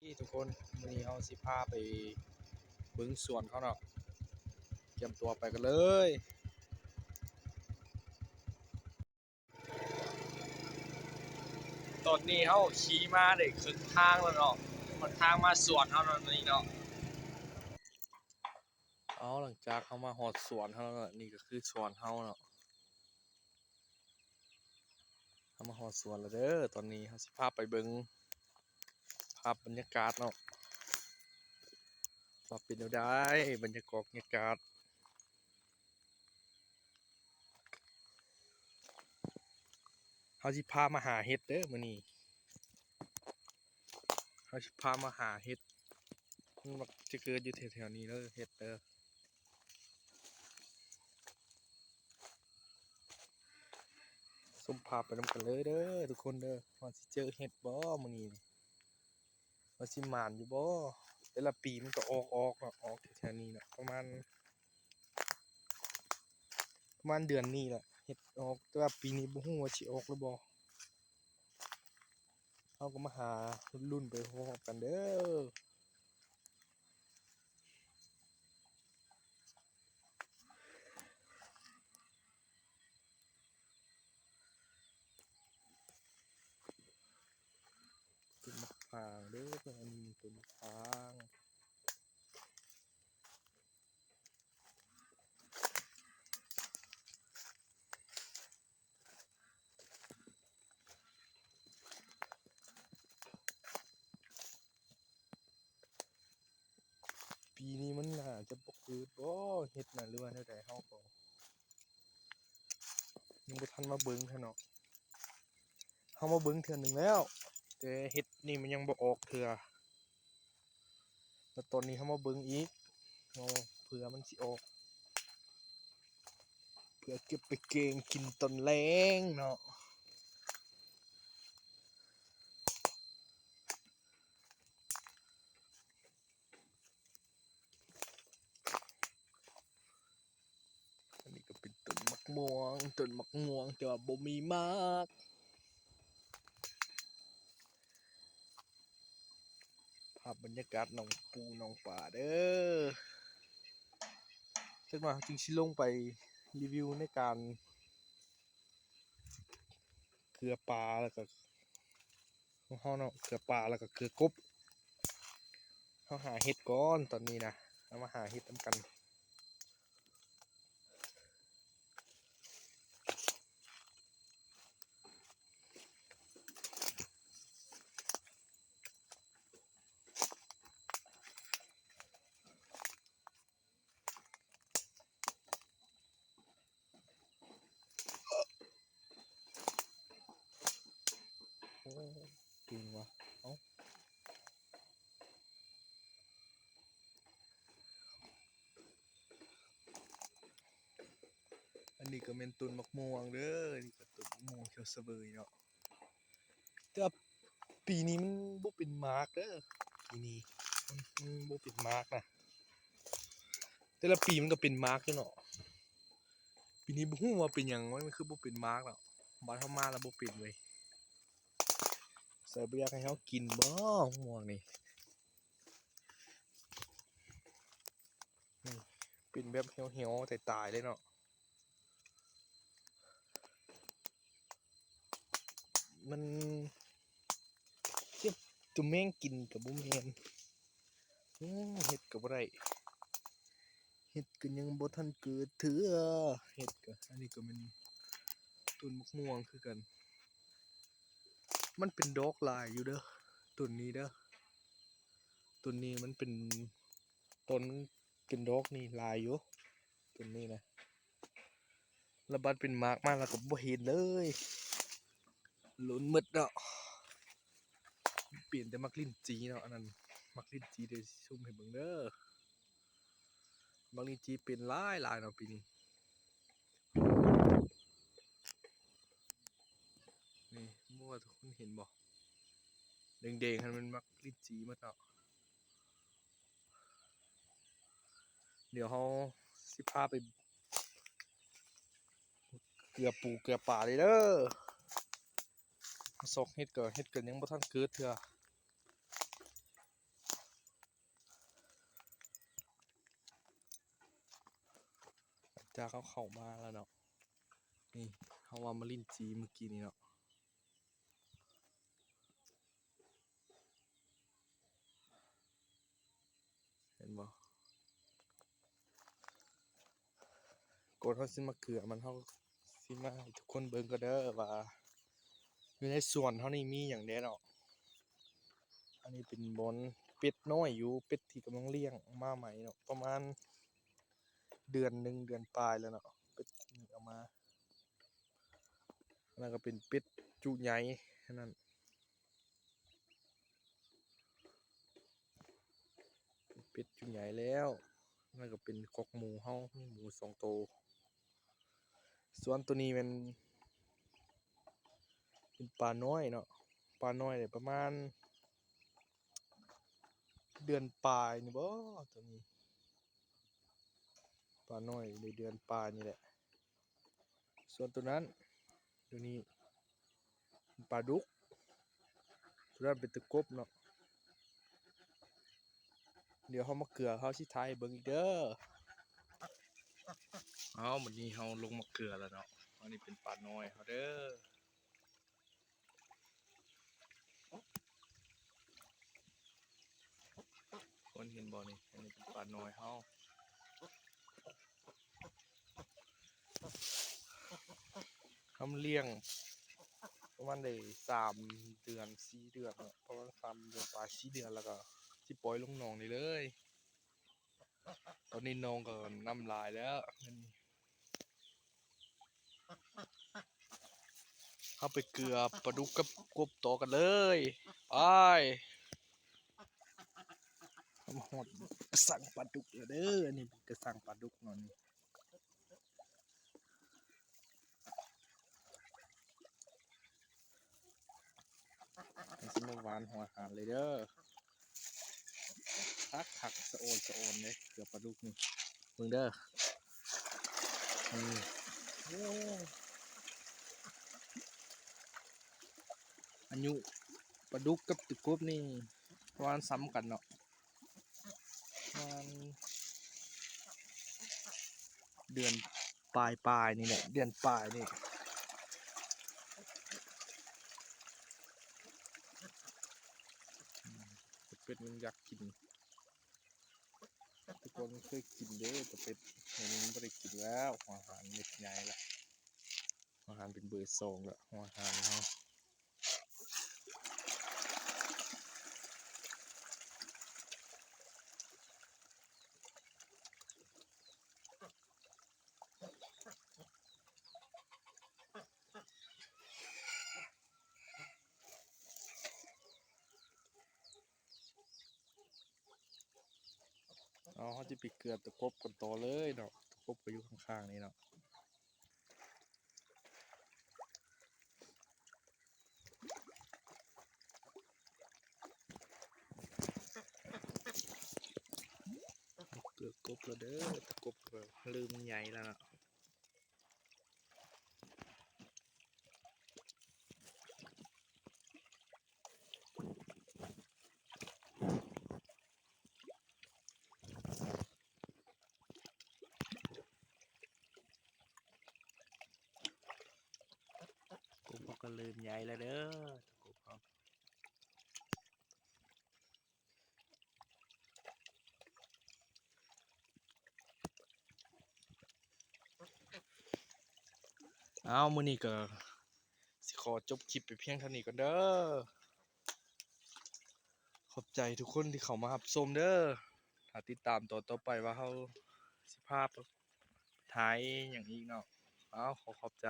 ນີ້ທຸກຄົນ ມື້ນີ້ເຮົາຊິພາໄປເບິ່ງສວນເຮົາເນາະ ກຽມຕົວໄປກັນເລີຍ. ຕອນນີ້ເຮົາຂີ່ມາໄດ້ເຄິ່ງທາງແລ້ວເນາະ ຮອດທາງມາສວນເຮົາເນາະ ນີ້ເນາະ. ເອົາ ຫຼັງຈາກເຮົາມາຮອດສວນເຮົາແລ້ວເນາະ ນີ້ກໍຄືສວນເຮົາເນາະ. ເຮົາມາຮອດສວນແລ້ວເດີ ຕອນນີ້ເຮົາຊິພາໄປເບິ່ງພາບບັນຍາກາດເນາະ ວ່າເປັນແນວໃດ ບັນຍາກອກ ບັນຍາກາດ. ເຮົາຊິພາມາຫາເຫັດເດີມື້ນີ້ ເຮົາຊິພາມາຫາເຫັດ ມັນມັກຈະເກີດຢູ່ແຖວໆນີ້ເດີ ເຫັດເດີ. ຊົມພາບໄປນຳກັນເລີຍເດີທຸກຄົນເດີ ວ່າຊິເຈີເຫັດບໍ່ມື້ນີ້ ວ່າຊິໝານຢູ່ບໍ່. ແຕ່ລະປີມັນກໍອອກ ອອກເນາະ ອອກແຖວໆນີ້ເນາະ ປະມານ ປະມານເດືອນນີ້ແຫຼະເຫັດອອກ ແຕ່ວ່າປີນີ້ບໍ່ຮູ້ວ່າຊິອອກຫຼືບໍ່. ເຮົາກໍມາຫາລຸ້ນໄປພ້ອມກັນເດີ. ຕົ້ນໝາກຟາງເດີ ອັນນີ້ຕົ້ນໝາກຟາງ. ປີນີ້ມັນໜ້າຈະບໍ່ເກີດບໍ່ ເຫັດນະ ຫຼືວ່າແນວໃດ ເຮົາກໍຍັງບໍ່ທັນມາເບິ່ງເທື່ອເນາະ. ເຮົາມາເບິ່ງເທື່ອໜຶ່ງແລ້ວ ແຕ່ເຫັດນີ້ມັນຍັງບໍ່ອອກເທື່ອ ແລ້ວຕອນນີ້ເຮົາມາເບິ່ງອີກ ເຮົາເພື່ອມັນຊິອອກ ເພື່ອເກັບໄປແກງກິນຕອນແລງເນາະ. ອັນນີ້ກໍເປັນຕົ້ນໝາກມ່ວງ ຕົ້ນໝາກມ່ວງ ແຕ່ວ່າບໍ່ມີໝາກ. ພາບບັນຍາກາດໜອງປູໜອງປາເດີ ຈັກໜ່ອຍເຮົາຈຶ່ງຊິລົງໄປຣີວິວໃນການເກືອປາ ແລ້ວກໍ ຂອງເຮົາເນາະ ເກືອປາ ແລ້ວກໍເກືອກົບ. ເຮົາຫາເຫັດກ່ອນຕອນນີ້ນະ ເຮົາມາຫາເຫັດນຳກັນ. ໂອ້ ເກັ່ງວ່າ ເອົ້າ ອັນນີ້ກໍແມ່ນຕົ້ນໝາກມ່ວງເດີ ນີ້ກໍຕົ້ນໝາກມ່ວງຂຽວສະເຫວີຍເນາະ. ແຕ່ວ່າປີນີ້ມັນບໍ່ເປັນໝາກເດີ ປີນີ້ມັນ ມັນບໍ່ເປັນໝາກນະ ແຕ່ລະປີມັນກໍເປັນໝາກຢູ່ເນາະ. ປີນີ້ບໍ່ຮູ້ວ່າເປັນຫຍັງ ມັນຄືບໍ່ເປັນໝາກເນາະ ບ້ານເຮົາມາແລ້ວບໍ່ເປັນເວີຍ. ໃສ່ບໍ່ຢາກໃຫ້ເຮົາກິນບໍ່ ໝາກມ່ວງນີ້ ນີ້ ເປັນແບບຫ່ຽວໆ ຕາຍໆ ເລີຍເນາະ. ມັນເກັບຕົວແມງກິນກໍບໍ່ແມ່ນ ໂອ້ ເຫັດກໍບໍ່ໄດ້ ເຫັດກໍຍັງບໍ່ທັນເກີດເທື່ອ ເຫັດກໍ ອັນນີ້ກໍແມ່ນຕົ້ນໝາກມ່ວງຄືກັນ. ມັນເປັນດອກຫຼາຍຢູ່ເດີ ຕົ້ນນີ້ເດີ ຕົ້ນນີ້ມັນເປັນ ຕອນມັນເປັນດອກນີ້ຫຼາຍຢູ່ ຕົ້ນນີ້ນະ ລະບາດເປັນໝາກມາລະກໍບໍ່ເຫັນເລີຍ ຫຼົ່ນໝົດເນາະ. ເປັນແຕ່ໝາກລິ້ນຈີເນາະ ອັນນັ້ນໝາກລິ້ນຈີ ເດີຊິຊູມໃຫ້ເບິ່ງເດີ ໝາກລິ້ນຈີເປັນຫຼາຍໆ ເນາະປີນີ້. ນີ້ ບໍ່ຮູ້ວ່າທຸກຄົນເຫັນບໍ່ ແດງໆ ຫັ້ນແມ່ນໝາກລິ້ນຈີໝົດເນາະ. ດຽວເຮົາຊິພາໄປເກືອປູເກືອປາເລີຍເດີ ມາຊອກເຫັດກໍ ເຫັດກໍຍັງບໍ່ທັນເກີດເທື່ອ. ຈາກເຮົາເຂົ້າມາແລ້ວເນາະ ນີ້ ເຮົາວ່າມາຫຼິ້ນຈີ່ມື້ກີ້ນີ້ເນາະ ເຫັນບໍ່? ກ່ອນເຮົາຊິມາເກືອມັນ ເຮົາຊິມາໃຫ້ທຸກຄົນເບິ່ງກ່ອນເດີວ່າ ຢູ່ໃນສວນເຮົານີ້ມີຫຍັງແດ່ເນາະ. ອັນນີ້ເປັນບ່ອນເປັດນ້ອຍຢູ່ ເປັດທີ່ກຳລັງລ້ຽງມາໃໝ່ເນາະ ປະມານເດືອນໜຶ່ງ ເດືອນປາຍແລ້ວເນາະ ເປັດນີ້ເອົາມາ. ອັນນັ້ນກໍເປັນເປັດຈຸໃຫຍ່ ອັນນັ້ນ ເປັດຈຸໃຫຍ່ແລ້ວ. ນັ້ນກໍເປັນຄອກໝູເຮົາ ມີໝູສອງໂຕ. ສ່ວນໂຕນີ້ແມ່ນເປັນປານ້ອຍເນາະ ປານ້ອຍໄດ້ປະມານເດືອນປາຍນີ້ບໍ ໂຕນີ້ ປານ້ອຍໄດ້ເດືອນປາຍນີ້ແຫຼະ. ສ່ວນໂຕນັ້ນ ໂຕນີ້ປາດຸກ ໂຕນັ້ນເປັນຕະກົບເນາະ. ດຽວເຮົາມາເກືອ ເຮົາຊິຖ່າຍໃຫ້ເບິ່ງອີກເດີ. ເອົາ ບັດນີ້ເຮົາລົງມາເກືອແລ້ວເນາະ. ອັນນີ້ເປັນປານ້ອຍເຮົາເດີ. ຄົນເຫັນບໍ່ນີ້? ອັນນີ້ເປັນປານ້ອຍເຮົາ ເຮົາມາລ້ຽງປະມານໄດ້ສາມເດືອນ ສີ່ເດືອນເນາະ ປະມານສາມເດືອນປາຍ ສີ່ເດືອນ ແລ້ວກໍຊິປ່ອຍລົງໜອງໄດ້ເລີຍ. ຕອນນີ້ໜອງກໍນ້ຳຫຼາຍແລ້ວ. ເຮົາໄປເກືອປາດຸກກັບກົບຕໍ່ກັນເລີຍ ໄປ. ເຮົາມາຮອດກະສັງປາດຸກແລ້ວເດີ. ອັນນີ້ເປັນກະສັງປາດຸກເນາະ ນີ້ ມັນຊິມາຫວ່ານຫົວອາຫານເລີຍເດີ. ຄັກໆ ສະອອນສະອອນເດ້ ເກືອປາດຸກນີ້ ເບິ່ງເດີ. ນີ້ ໂອ້ ອາຍຸປາດຸກກັບຕະກົບນີ້ປະມານສ່ຳກັນເນາະ. ປະມານເດືອນປາຍໆ ນີ້ແຫຼະ ເດືອນປາຍນີ້. ອືມ ຕາເປັດມັນຢາກກິນ ແຕ່ກ່ອນມັນເຄີຍກິນເດ້ ຕາເປັດ ດຽວນີ້ມັນບໍ່ໄດ້ກິນແລ້ວ. ຫົວອາຫານເມັດໃຫຍ່ລະ ຫົວອາຫານເປັນເບີສອງລະ ຫົວອາຫານເຮົາ. ເອົາ ເຮົາຈະໄປເກືອຕະກົບກັນຕໍ່ເລີຍເນາະ. ຕະກົບກໍຢູ່ຂ້າງໆ ນີ້ເນາະ. ເກືອກົບແລ້ວເດີ ຕະກົບກໍເລີ່ມໃຫຍ່ແລ້ວເນາະ. ກົບກໍເລີ່ມໃຫຍ່ແລ້ວເດີ ກົບເຮົາ. ເອົາ ມື້ນີ້ກໍຊິຂໍຈົບຄລິບໄປພຽງເທົ່ານີ້ກ່ອນເດີ. ຂອບໃຈທຸກຄົນທີ່ເຂົ້າມາຮັບຊົມເດີ. ຖ້າຕິດຕາມຕອນຕໍ່ໄປວ່າເຮົາຊິພາໄປຖ່າຍຫຍັງອີກເນາະ. ເອົາ ຂໍຂອບໃຈ.